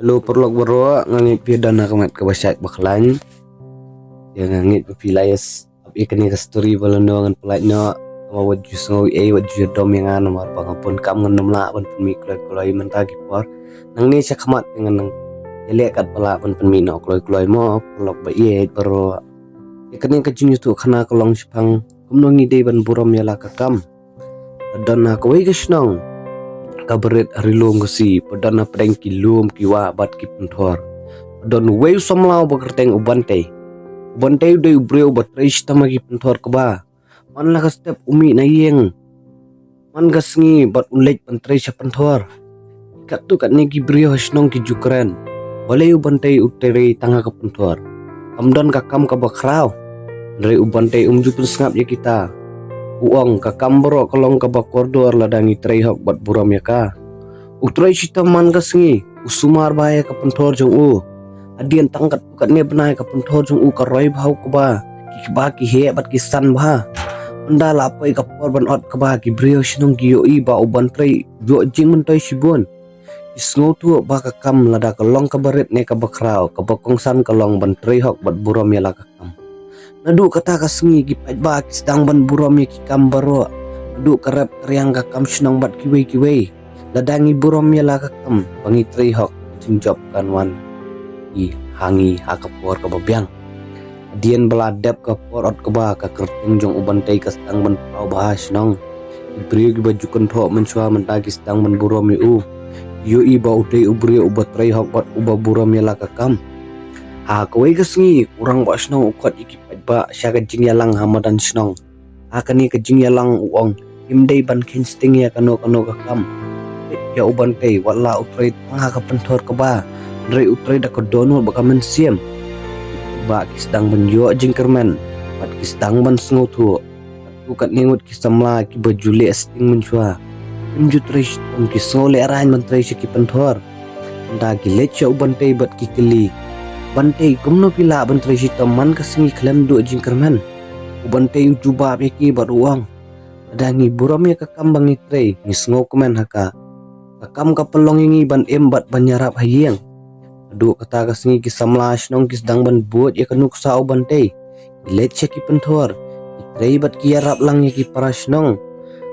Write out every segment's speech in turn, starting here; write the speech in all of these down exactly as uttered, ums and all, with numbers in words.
Hello paralok baroh, nga ngeit phi don ha ka met kaba shait ba khlaiñ. Ïa nga ngeit ba phi la ïa sngap ïa kane ka story ba lano ngan pynlait noh. Kaba wat ju sngew ei wat ju dom ïa nga namar ba nga pun kam ngan nym lah ban pynmih kloi kloi mynta ki por. Nangne sha khmat te ngan nang ïaleh kat ba lah ban pynmih noh kloi kloi mo paralok ba ïeit baroh. Ïa kane ka jingïathuh khana ka long shaphang kumno ngi dei ban burom ïa la ka kam. Don ha kawei ka shnong kaba rit ha ri lum ka si, ba don hapdeng ki lum ki wah bad ki pynthor. Don uwei u samla uba kyrteng u Bantei. U Bantei u dei u briew uba trei shitom ha ki pynthor kaba man la ka step u mih na ïing. Man ka sngi bad u leit ban trei sha pynthor. Katto katne ki briew ha shnong ki ju kren. Balei u Bantei u trei tang ha ka pynthor? Kam don ka kam kaba khraw? Hynrei u Bantei um ju pynsngap ïa kita. U ong ka kam baroh ka long kaba kordor lada ngi trei hok bad burom ïa ka. U trei shitom man ka sngi, u sumar bha ïa ka pynthor jong u. Hadien tang katto katne bnai ka pynthor jong u ka roi bha u kba. Ki kba ki heh bad ki san bha. Ynda la poi ka por ban ot kba ki briew shnong ki ïohi ba u Bantei u ïoh jingmyntoi shibun. Ki sngewthuh ba ka kam lada ka long kaba rit ne kaba khraw, kaba kongsan ka long ban trei hok bad burom ïa la ka kam. Naduh kata ka sngi ki paidbah ki sdang ban burom ïa ki kam baroh. Naduh ka rep ka riang ka kam shnong bad kiwei kiwei. Lada ngi burom ïa la ka kam ba ngi trei hok, ka jingjop kan wan ïa ngi ha ka por kaba biang. Hadien ba la dep ka por ot kba, ka kyrteng jong u Bantei ka sdang ban paw bha ha shnong. Ki briew kiba ju kynthoh mynshuwa mynta ki sdang ban burom ïa u. Ki ïohi ba u dei u briew uba trei hok bad uba burom ïa la ka kam. Ha kawei ka sngi u rangbah shnong u khot ïa ki paidbah sha ka jingïalang ha madan shnong. Ha kane ka jingïalang u ong, ngim dei ban kheiñ sting ïa kano kano ka kam. Ïa u Bantei, wat la u trei tang ha ka pynthor kba, hynrei u trei da ka dohnud bad ka mynsiem. Ba ki sdang ban ïoh jingkyrmen bad ki sdang ban sngewthuh. Katto katne ngut ki samla kiba ju leh sting mynshuwa, kim ju trei shitom, ki sngewlehraiñ ban trei sha ki pynthor. Ynda ki leit sha u Bantei bad ki kylli, Bantei, kumno phi lah ban trei shitom man ka sngi khlem duh jingkyrmen? U Bantei u jubab ïa ki bad u ong, lada ngi burom ïa ka kam ba ngi trei, ngi sngewkmen ha ka. Ka kam ka pynlong ïa ngi ban im bad ban ïarap ha ïing. Naduh kata ka sngi ki samla shnong ki sdang ban bud ïa ka nuksa u Bantei. Ki leit sha ki pynthor, ki trei bad ki ïarap lang ïa ki para shnong.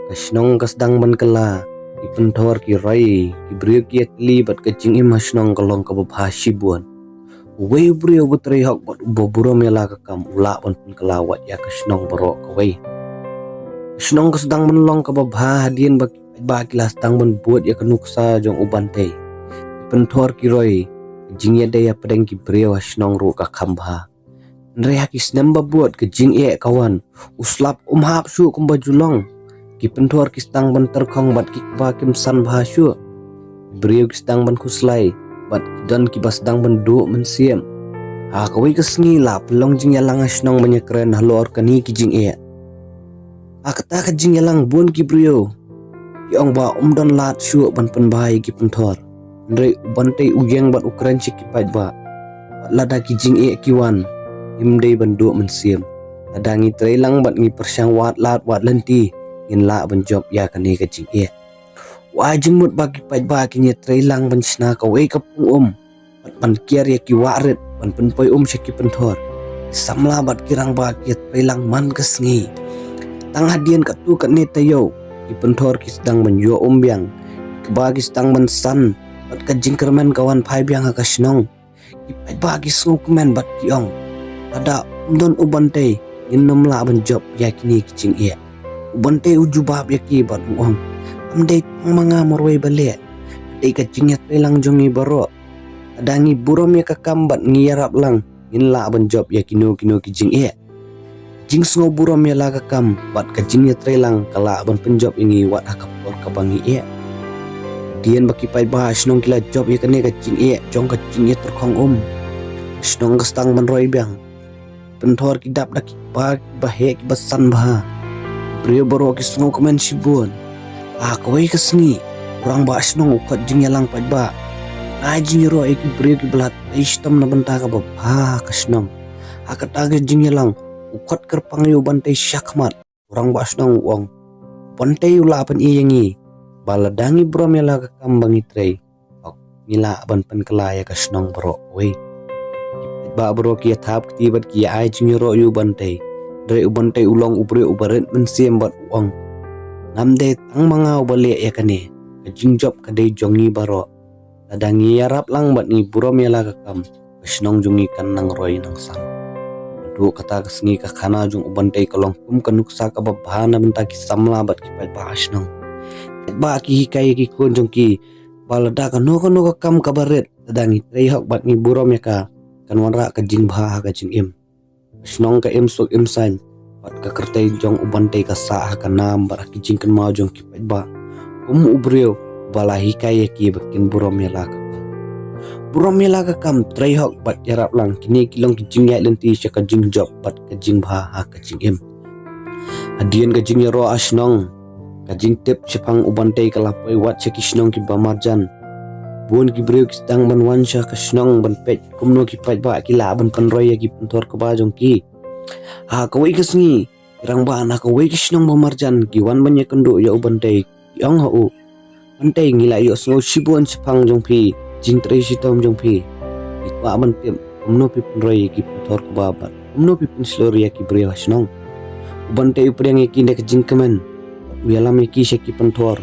Ka shnong ka sdang ban kylla, ki pynthor ki roi, ki briew ki ïatylli bad ka jingim ha shnong ka long kaba bha shibun. Uwei u briew uba trei hok bad uba burom ïa la ka kam u lah ban pynkylla wat ïa ka shnong baroh kawei. Ka shnong ka sdang ban long kaba bha hadien ba ki paidbah ki la sdang ban bud ïa ka nuksa jong u Bantei. Ki pynthor ki roi, ka jingïadei hapdeng ki briew ha shnong ruh ka kham bha. Hynrei ha ki snem ba bud ka jingeh ka wan, u slap um hap shuh kumba ju long. Ki pynthor ki sdang ban tyrkhong bad ki kba kim san bha shuh. Ki briew ki sdang ban khuslai bad ki don kiba sdang ban duh mynsiem. Ha kawei ka sngi la pynlong jingïalang ha shnong ban ïakren halor kane ki jingeh. Ha kata ka jingïalang bun ki briew ki ong ba um don lad shuh ban pynbha ïa ki pynthor. Hynrei u Bantei u ïeng bad u kren sha ki paidbah, wat lada ki jingeh ki wan, ngim dei ban duh mynsiem. Lada ngi trei lang bad ngi pyrshang wad lad wad lynti, ngin lah ban jop ïa kane ka jingeh. U ai jingmut ba ki paidbah kin ïatrei lang ban shna kawei ka pung um bad ban kiar ïa ki wah rit ban pynpoi um sha ki pynthor. Ki samla bad ki rangbah ki ïatrei lang man ka sngi. Tang hadien katto katne taïew, ki pynthor ki sdang ban ïoh um biang, ki kba ki sdang ban san bad ka jingkyrmen ka wan phai biang ha ka shnong. Ki paidbah ki sngewkmen bad ki ong, lada um don u Bantei, ngin nym lah ban jop ïa kine ki jingeh. U Bantei u jubab ïa ki bad u ong, kam dei tang ma nga marwei ba leh, ka dei ka jingïatrei lang jong ngi baroh. Lada ngi burom ïa ka kam bad ngi ïarap lang, ngin lah ban jop ïa kino kino ki jingeh. Ka jingsngew burom ïa la ka kam bad ka jingïatrei lang ka lah ban pynjop ïa ngi wat ha ka por kaba ngi eh. Hadien ba ki paidbah ha shnong ki la jop ïa kane ka jingeh jong ka jingïatyrkhong um, ka shnong ka sdang ban roi biang. Pynthor ki dap da ki kba kiba heh kiba san bha. Briew baroh ki sngewkmen shibun. Ha kawei ka sngi, u rangbah shnong u khot jingïalang paidbah. Ai jingïaroh ïa ki briew kiba la trei shitom na bynta kaba bha ka shnong. Ha kata ka jingïalang, u khot kyrpang ïa u Bantei shakhmat. U rangbah shnong u ong, u Bantei u la pyni ïa ngi ba lada ngi burom ïa la ka kam ba ngi trei, ngi lah ban pynkylla ïa ka shnong baroh kawei. Ki paidbah baroh ki ïa thap kti bad ki ïa ai jingïaroh ïa u Bantei. Hynrei u Bantei u long u briew uba rit mynsiem bad u ong, ngam dei tang ma nga uba leh ïa kane. Ka jingjop ka dei jong ngi baroh. Lada ngi ïarap lang bad ngi burom ïa la ka kam, ka shnong jong ngi kan nang roi nang sam. Naduh kata ka sngi ka khana jong u Bantei ka long kum ka nuksa kaba bha na bynta ki samla bad ki paidbah ha shnong. Paidbah ki hikai ïa ki khun jong ki ba lada kano kano ka kam kaba rit, lada ngi trei hok bad ngi burom ïa ka, kan wanrah ka jingbha ha ka jingim. Ka shnong ka im suk im saiñ bad ka kyrteng jong u Bantei ka sah ha ka nam bad ha ki jingkynmaw jong ki paidbah kum u briew ba la hikai ïa ki ba kin burom ïa la ka kam. Burom ïa la ka kam, trei hok bad ïarap lang, kine ki long ki jingïaid lynti sha ka jingjop bad ka jingbha ha ka jingim. Hadien ka jingïaroh ha shnong, ka jingtip shaphang u Bantei ka la poi wat sha ki shnong kiba marjan. Bun ki briew ki sdang ban wan sha ka shnong ban peit kumno ki paidbah ki lah ban pynroi ïa ki pynthor kba jong ki. Ha kawei ka sngi, ki rangbah na kawei ka shnong ba marjan ki wan ban ïakynduh ïa u Bantei, ki ong ha u, Bantei, ngi la ïohsngew shibun shaphang jong phi, jingtrei shitom jong phi. Ngi kwah ban tip kumno phi pynroi ïa ki pynthor kba bad kumno phi pynshlur ïa ki briew ha shnong. U Bantei u pdiang ïa ki da ka jingkmen, u ïalam ïa ki sha ki pynthor.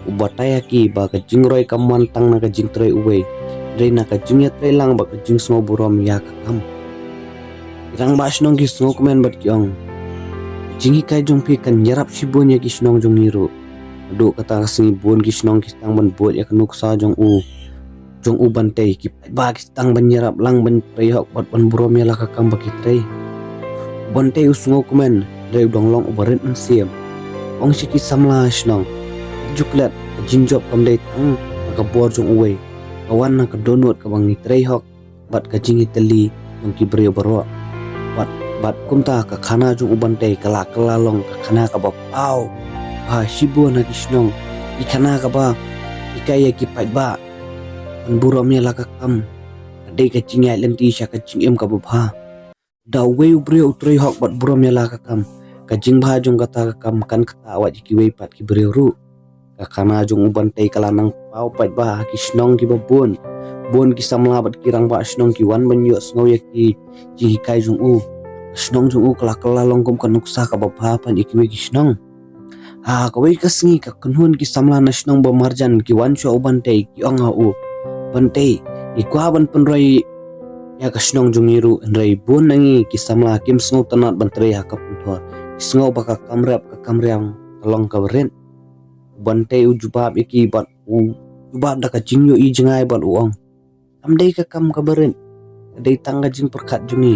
U batai ïa ki ba ka jingroi kam wan tang na ka jingtrei uwei, hynrei na ka jingïatrei lang bad ka jingsngew burom ïa ka kam. Ki rangbah shnong ki sngewkmen bad ki ong, ka jinghikai jong phi kan ïarap shibun ïa ki shnong jong ngi ruh. Naduh kata ka sngi bun ki shnong ki sdang ban bud ïa ka nuksa jong u, jong u Bantei. Ki paidbah ki sdang ban ïarap lang ban trei hok bad ban burom ïa la ka kam ba ki trei. U Bantei u sngewkmen, hynrei u dang long uba rit mynsiem. U ong sha ki samla shnong, ju klet, ka jingjop kam dei tang ha ka bor jong uwei, ka wan na ka dohnud kaba ngi trei hok bad ka jingïatylli jong ki briew baroh. Bad, bad kumta ka khana jong u Bantei ka la kylla long ka khana kaba paw bha shibun ha ki shnong. Ka khana kaba hikai ïa ki paidbah ban burom ïa la ka kam, ka dei ka jingïaid lynti sha ka jingim kaba bha. Da uwei u briew u trei hok bad burom ïa la ka kam, ka jingbha jong kata ka kam kan ktah wat ïa kiwei pat ki briew ruh. Ka khana jong u Bantei ka la nang paw paidbah ha ki shnong kiba bun. Bun ki samla bad ki rangbah shnong ki wan ban ïohsngew ïa ki jinghikai jong u. Ka shnong jong u ka la kylla long kum ka nuksa kaba bha pat ïa kiwei ki shnong. Ha kawei ka sngi ka kynhun ki samla na shnong ba marjan ki wan sha u Bantei, ki ong ha u, Bantei, ngi kwah ban pynroi ïa ka shnong jong ngi ruh, hynrei bun na ngi ki samla kim sngewtynnat ban trei ha ka pynthor. Ki sngew ba ka kam rep ka kam riang ka long kaba rit. U Bantei u jubab ïa ki bad u jubab da ka jingïohi jngai bad u ong, kam dei ka kam kaba rit, ka dei tang ka jingpyrkhat jong ngi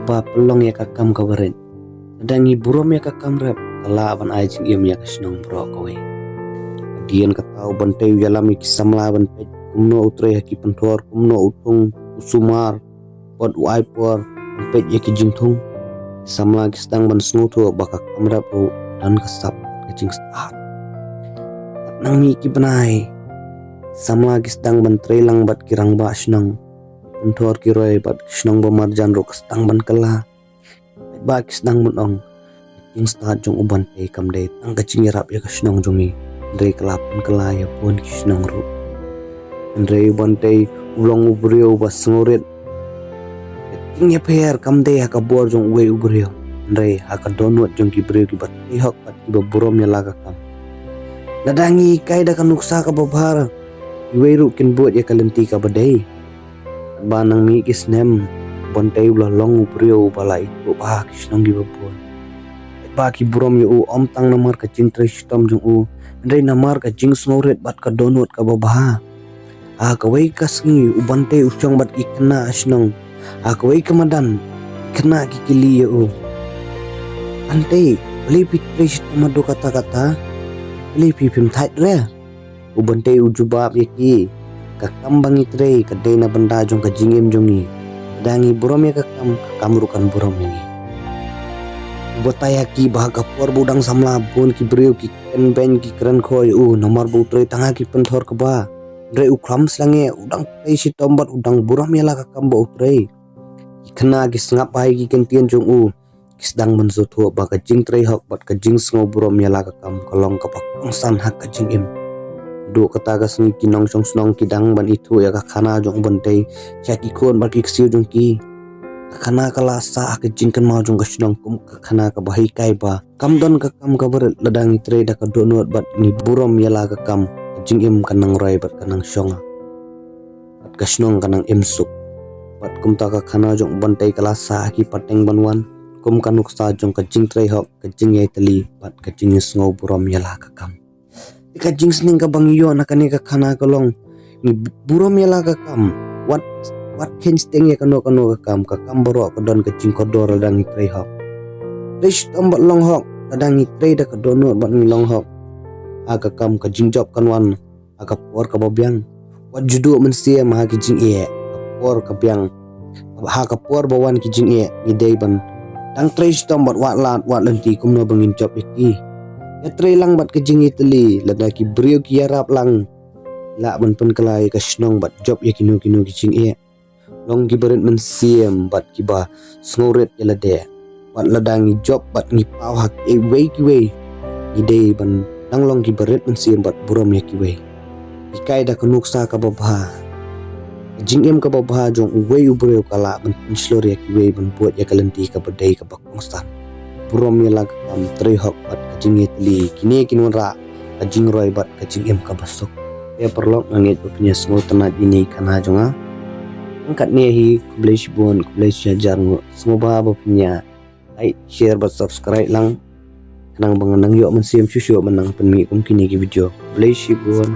ba pynlong ïa ka kam kaba rit. Lada ngi burom ïa ka kam rep, ka lah ban ai jingim ïa ka shnong baroh kawei. Hadien kata u Bantei u ïalam ïa ki samla ban peit kumno u trei ha ki pynthor, kumno u thung, u sumar bad u ai por ban peit ïa ki jingthung. Samla ki sdang ban sngewthuh ba ka kam rep ruh don ka sap ka jingstad. Kat nang mih ki bnai, samla ki sdang ban trei lang bad ki rangbah shnong. Pynthor ki roi bad ki shnong ba marjan ruh ka sdang ban kylla. Ba ki sdang ban ong, ka jingstad jong u Bantei kam dei tang ka jingïarap ïa ka shnong jong ngi, hynrei ka la pynkylla ïa bun ki shnong ruh. Hynrei u Bantei u long u briew ba sngewrit. Ka jingïapher kam dei ha ka bor jong uwei u briew, hynrei ha ka dohnud jong ki briew kiba trei hok bad kiba burom ïa la ka kam. Lada ngi hikai da ka nuksa kaba bha, kiwei ruh kin bud ïa ka lynti kaba dei. Katba nang mih ki snem, u Bantei u la long u briew uba la ithuh bha ha ki shnong kiba bun. Katba ki burom ïa u ym tang namar ka jingtrei shitom jong u, hynrei namar ka jingsngewrit bad ka dohnud kaba bha. Ha kawei ka sngi u Bantei u shong bad ki khynnah ha shnong. Ha kawei ka madan, ki khynnah ki kylli ïa u, Bantei, balei phi trei shitom haduh katta katta? Balei phi phim thait re? U Bantei u jubab ïa ki, ka kam ba ngi trei ka dei na bynta jong ka jingim jong ngi. Lada ngi burom ïa ka kam, ka kam ruh kan burom ïa ngi. U batai ïa ki ba ha ka por ba u dang samla, bun ki briew ki kren beiñ, ki kren khor ïa u namar ba u trei tang ha ki pynthor kba. Hynrei u khlam sla ngi, u dang trei shitom bad u dang burom ïa la ka kam ba u trei. Ki khynnah ki sngap bha ïa ki kyntien jong u. Ki sdang ban sngewthuh ba ka jingtrei hok bad ka jingsngew burom ïa la ka kam ka long kaba kongsan ha ka jingim. Duh kata ka sngi ki nongshong shnong ki dang ban ithuh ïa ka khana jong u Bantei sha ki khun bad ki ksiew jong ki. Ka khana ka la sah ha ka jingkynmaw jong ka shnong kum ka khana kaba hikai ba kam don ka kam kaba rit lada ngi trei da ka dohnud bad ngi burom ïa la ka kam, ka jingim ka nang roi bad ka nang shong, bad ka shnong ka nang im suk. Bad kumta ka khana jong u Bantei ka la sah ha ki pateng ban wan kum ka nuksa jong ka jingtrei hok, ka jingïaitylli bad ka jingsngew burom ïa la ka kam. Te ka jingsneng kaba ngi ïoh na kane ka khana ka long, ngi burom ïa la ka kam. Wat, wat kheiñ sting ïa kano kano ka kam, ka kam baroh ka don ka jingkordor lada ngi trei hok. Trei shitom bad long hok, lada ngi trei da ka dohnud bad ngi long hok, ha ka kam ka jingjop kan wan ha ka por kaba biang. Wat ju duh mynsiem ha ki jingeh ha ka por ka biang. Ha ka por ba wan ki jingeh ngi dei ban dang trei shitom bad wat lad wat lynti kumno ba ngin jop ïa ki. Ïa trei lang bad ka jingïaitylli, lada ki briew ki ïarap lang, lah ban pynkylla ïa ka shnong bad jop ïa kino kino ki jingeh. Long kiba rit mynsiem bad kiba sngewrit ïa lade. Wat lada ngi jop bad ngi paw ha kiwei kiwei, ngi dei ban dang long kiba rit mynsiem bad burom ïa kiwei. Hikai da ka nuksa kaba bha, ka jingim kaba bha jong uwei u briew ka lah ban pynshlur ïa kiwei ban bud ïa ka lynti kaba dei kaba kongsan. Burom ïa la ka kam, trei hok bad ka jingïaitylli, kine kin wanrah ka jingroi bad ka jingim kaba suk. Te paralok, nga ngeit ba phin ïa sngewtynnat ïa kine ki khana jong nga. Tang katne hi, khublei shibun, khublei shihajar nguh. Sngewbha ba phin ïa like, share bad subscribe lang, khnang ba ngan nang ïoh mynsiem shuh shuh ban nang pynmih kum kine ki video. Khublei shibun.